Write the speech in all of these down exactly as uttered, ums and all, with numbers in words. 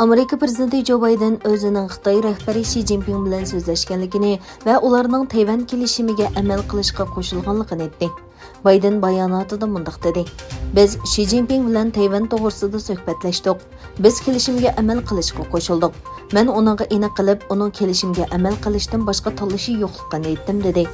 ئامېرىكا پىرېزىدېنتى جو بايدېن ئۆزىنىڭ خىتاي رەھبىرى شى جىنپىڭ بىلەن سۆزلەشكەنلىكىنى ۋە ئۇلارنىڭ تەيۋەن كېلىشىمىگە ئەمەل قىلىشقا قوشۇلغانلىقىنى ئېيتتى. بايدېن باياناتىدا مۇنداق دېدى: «بىز شى جىنپىڭ بىلەن تەيۋەن توغرىسىدا سۆھبەتلەشتۇق. بىز كېلىشىمگە ئەمەل قىلىشقا قوشۇلدۇق. مەن ئۇنىڭغا ئېنىق قىلىپ، ئۇنىڭ كېلىشىمگە ئەمەل قىلىشتىن باشقا تاللىشى يوقلۇقىنى ئېيتتىم» دېدى.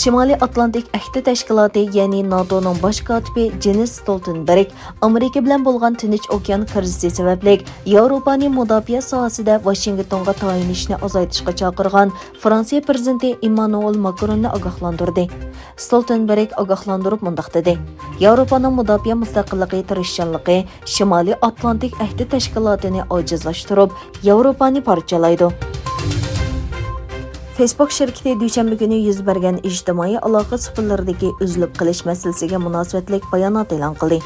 شىمالىي ئاتلانتىك ئەھدى تەشكىلاتى، يەنى ناتونىڭ باش كاتىپى جېنس ستولتېنبېرگ ئامېرىكا بىلەن بولغان تىنچ ئوكيان كىرىزىسى سەۋەبلىك ياۋروپانى مۇداپىئە ساھەسىدە ۋاشىنگتونغا تايىنىشنى ئازايتىشقا چاقىرغان فرانسىيە پىرېزىدېنتى ئېممانۇئېل ماكروننى ئاگاھلاندۇردى. ستولتېنبېرگ ئاگاھلاندۇرۇپ مۇنداق دېدى: «ياۋروپانىڭ مۇداپىئە مۇستەقىللىقى، تىرىشچانلىقى شىمالىي ئاتلانتىك ئەھدى تەشكىلاتىنى ئاجىزلاشتۇرۇپ، ياۋروپانى پارچىلايدۇ.» فېيسبوك شىركىتى دۈشەنبە كۈنى يۈز بەرگەن ئىجتىمائىي ئالاقە سۇپىلىرىدىكى ئۈزۈلۈپ قېلىش مەسىلىسىگە مۇناسىۋەتلىك بايانات ئېلان قىلدى.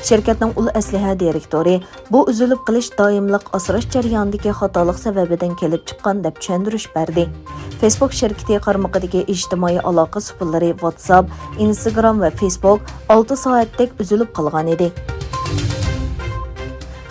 شىركەتنىڭ ئۇل ئەسلىھە دىرېكتورى بۇ ئۈزۈلۈپ قېلىش دائىملىق ئاسراش جەريانىدىكى خاتالىق سەۋەبىدىن كېلىپ چىققان، دەپ چۈشەندۈرۈش بەردى. فېيسبوك شىركىتى قارمىقىدىكى ئىجتىمائىي ئالاقە سۇپىلىرى ۋاتساپ، ئىنستاگرام ۋە فېيسبوك ئالتە سائەتتەك ئۈزۈلۈپ قالغان ئىدى.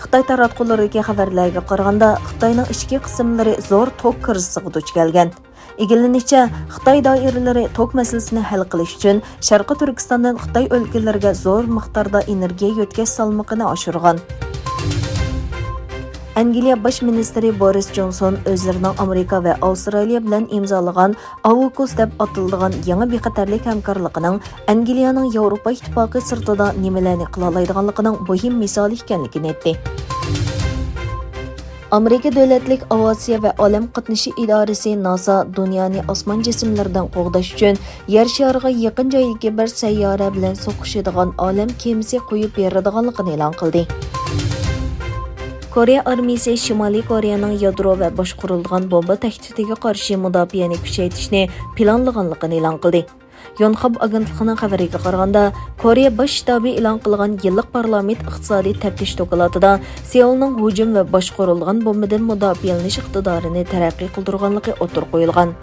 خىتاي تاراتقۇلىرىدىكى خەۋەرلەرگە قارىغاندا، خىتاينىڭ ئىچكى قىسىملىرى زور توك كىرىزىسىغا دۇچ كەلگەن. ئىگىلىنىشىچە، خىتاي دائىرىلىرى توك مەسىلىسىنى ھەل قىلىش ئۈچۈن شەرقىي تۈركىستاندىن خىتاي ئۆلكىلىرىگە زور مىقداردا ئېنېرگىيە يۆتكەش سالمىقىنى ئاشۇرغان. ئەنگلىيە باش مىنىستىرى بورىس جونسون ئۆزلىرىنىڭ ئامېرىكا ۋە ئاۋسترالىيە بىلەن ئىمزالىغان ئاۋۇكۇس دەپ ئاتىلىدىغان يېڭى بىخەتەرلىك ھەمكارلىقىنىڭ ئەنگلىيەنىڭ ياۋروپا ئىتتىپاقى سىرتىدا نېمىلەرنى قىلالايدىغانلىقىنىڭ مۇھىم مىسالى ئىكەنلىكىنى ئېيتتى. ئامېرىكا دۆلەتلىك ئاۋىئاتسىيە ۋە ئالەم قاتنىشى ئىدارىسى ناسا دۇنيانى ئاسمان جىسىملىرىدىن قوغداش ئۈچۈن يەر شارىغا يېقىن جايدىكى بىر سەييارە بىلەن سوقۇشىدىغان ئالەم كېمىسى قويۇپ بېرىدىغانلىقىنى ئېلان قىلدى. كورېيە ئارمىيىسى شىمالىي كورېيەنىڭ يادرو ۋە باشقۇرۇلىدىغان بومبا تەھدىتىگە قارشى مۇداپىئەنى كۈچەيتىشنى پىلانلىغانلىقىنى ئېلان قىلدى. يونخاب ئاگېنتلىقىنىڭ خەۋىرىگە قارىغاندا، كورېيە باش شتابى ئېلان قىلغان يىللىق پارلامېنت ئىقتىسادىي تەپتىش دوكلاتىدا سېئۇلنىڭ ھۇجۇم ۋە باشقۇرۇلغان بومبىدىن مۇداپىئەلىنىش ئىقتىدارىنى تەرەققىي قىلدۇرغانلىقى ئوتتۇرىغا قويۇلغان.